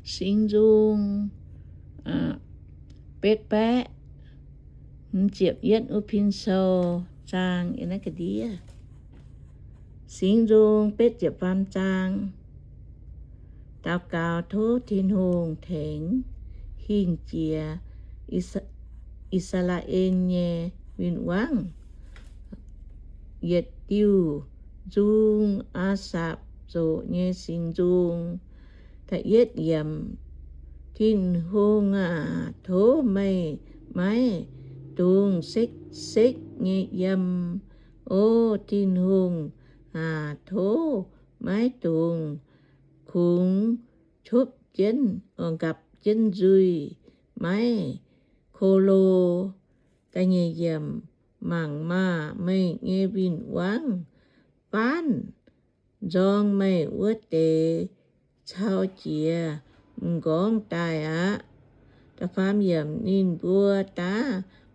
Singx Nzung betv baeqv hmz ziepc yietv wuov pin sou zaang yiem naaiv ga'ndiev. Singx Nzung betv ziepc faam zaang. Daux gaux tov Tin-Hungh tengx hingh jiex I^saa^laa^en nyei win-wangv. Yietc diuh nzung, Aa^sapc zoqc nyei singx nzung. Da'yietv yiemc. Tin-Hungh aac, tov meih maiv dungx sekv-sekv nyei yiem. O Tin-Hungh aac, tov maiv dungx kungx copv jienv, nqapc jienv nzuih, maiv ko lo. Da'nyeic yiemc. Mangc maah! Meih nyei win-wangv faanv nzorng meih wuov deix cau jiex m'nqorngv daaih aqv. Da'faam yiemc. Ninh mbuo daav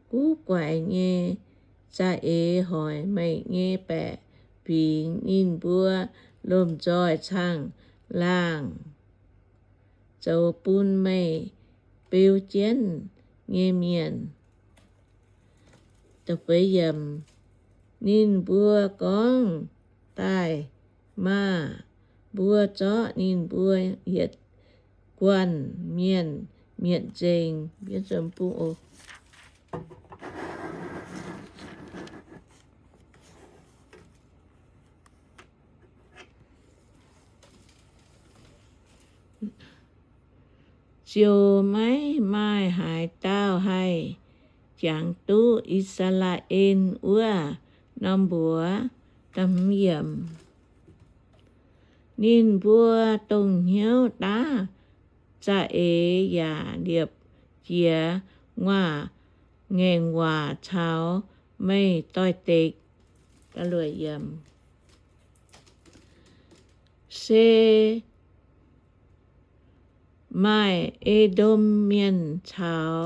guv guaix nyei za'eix hoic meih nyei baeqc fingx. Ninh mbuo lomh nzoih caangh laangh zoux bun meih beu jienv nyei mienh. Da'feix yiemc. Ninh mbuo gorngv daaih maah! Mbuo zorqv ninh mbuo yietc guanh mienh mietc nzengc. Ziouc maiv maaih haaix dauh haih jangx duqv I^saa^laa^en wuov norm mbuox. Ninh mbuo dongh hnyouv daav za'eix yaac liepc jiez nguaaic ngaengc waac caux meih doix-dekc. Se maaih E^ndom Mienh caux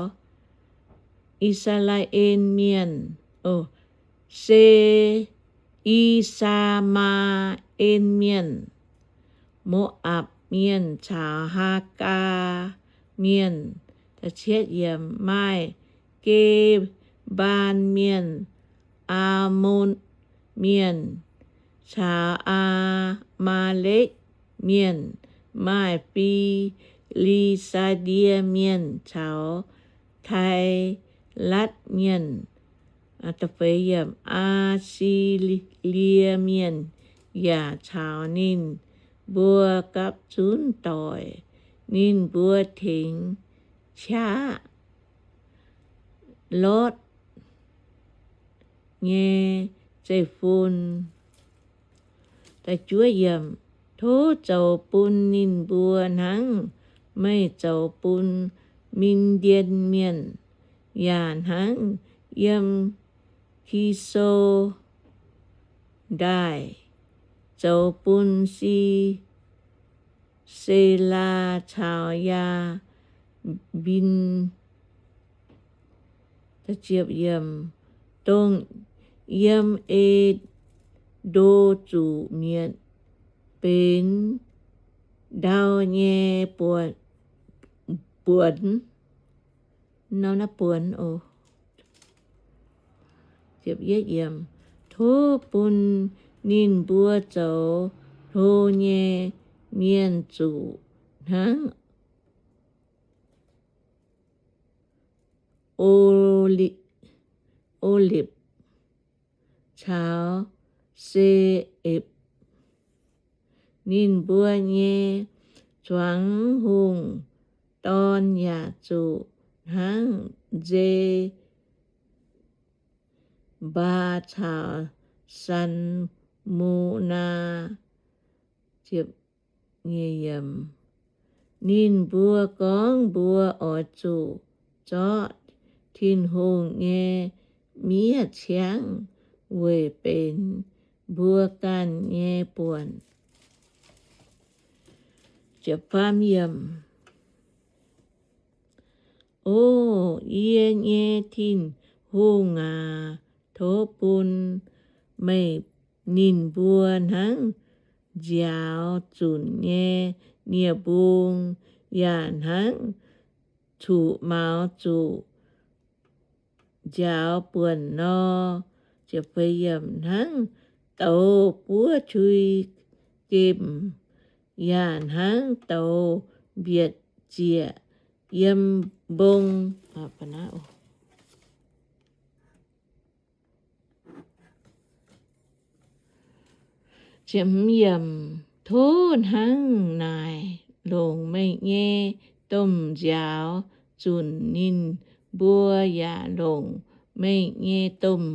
I^saa^laa^en Mienh, se I^saa^maa^en Mienh, Mo^apc Mienh caux Haagaa Mienh. Maaih Ge^mbaan Mienh, Aamon Mienh caux Aa^maa^lekv Mienh, maaih Fi^li^saa^die Mienh caux Tai^latv Mienh, Aa^si^lie Mienh yaac caux ninh mbuo gapv zunv doic. Ninh mbuo tengx qaqv Lotv nyei zeiv-fun. Tov zoux bun ninh mbuo hnangv meih zoux bun Mi^ndien Mienh, yaac hnangv yiem Ki^so Ndaaih zoux bun Si^se^laa caux Yaa^mbin, dongh yiem E^ndo zuqc mietc benx ndau nyei buonc. Tov bun ninh mbuo zoux hlo nyei mienh zuqc hnangv o^lipc caux se^epc. Ninh mbuo nyei zuangx hungh dorn yaac zuqc hnangv nze^mbaa caux Salmonaa. Ninh mbuo gorngv, Mbuo oix zuqc zorqv Tin-Hungh nyei miev-ciangv weic benx mbuo ganh nyei buonc. O yie nyei Tin-Hungh aac, tov bun meih ninh mbuo hnangv nziaaux zunc nyei nie-mbung, yaac hnangv cuqv-maux zuqc nziaaux buonc nor. Hnangv douz buov qui gemh, yaac hnangv douz mbietc ziec yiem mbong. Tov hnangv naaic longc meih nyei domh nziaaux zunc ninh mbuo, yaac longc meih nyei domh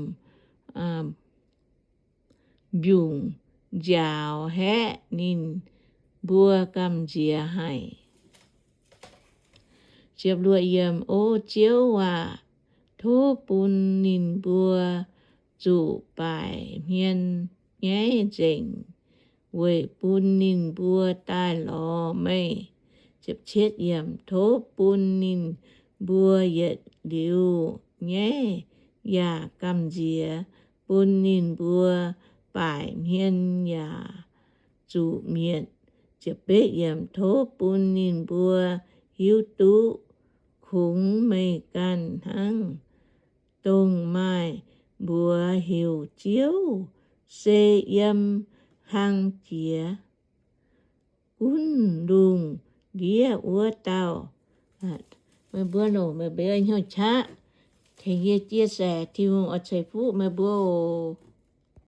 mbiungc nziaaux haeqv ninh mbuo gamh nziex haic. O Ziouv aac, tov bun ninh mbuo zuqc baaic hmien nyaiv nzengc, weic bun ninh mbuo daaih lorz meih. Tov bun ninh mbuo yietc liuz nyaiv yaac gamh nziex, bun ninh mbuo baaic hmien yaac zuqc mietc. Tov bun ninh mbuo hiuv duqv kungx meih ganh hnangv dongh maaih mbuox heuc Ziouv, se yiem hlang jiex gunv lungh ndiev wuov dauh. Meih mbuo longc meih mbuo hnyouv qaqv tengx yie chia sẻ, Tin-Hungh oix ceix fuqv meih mbuo oc.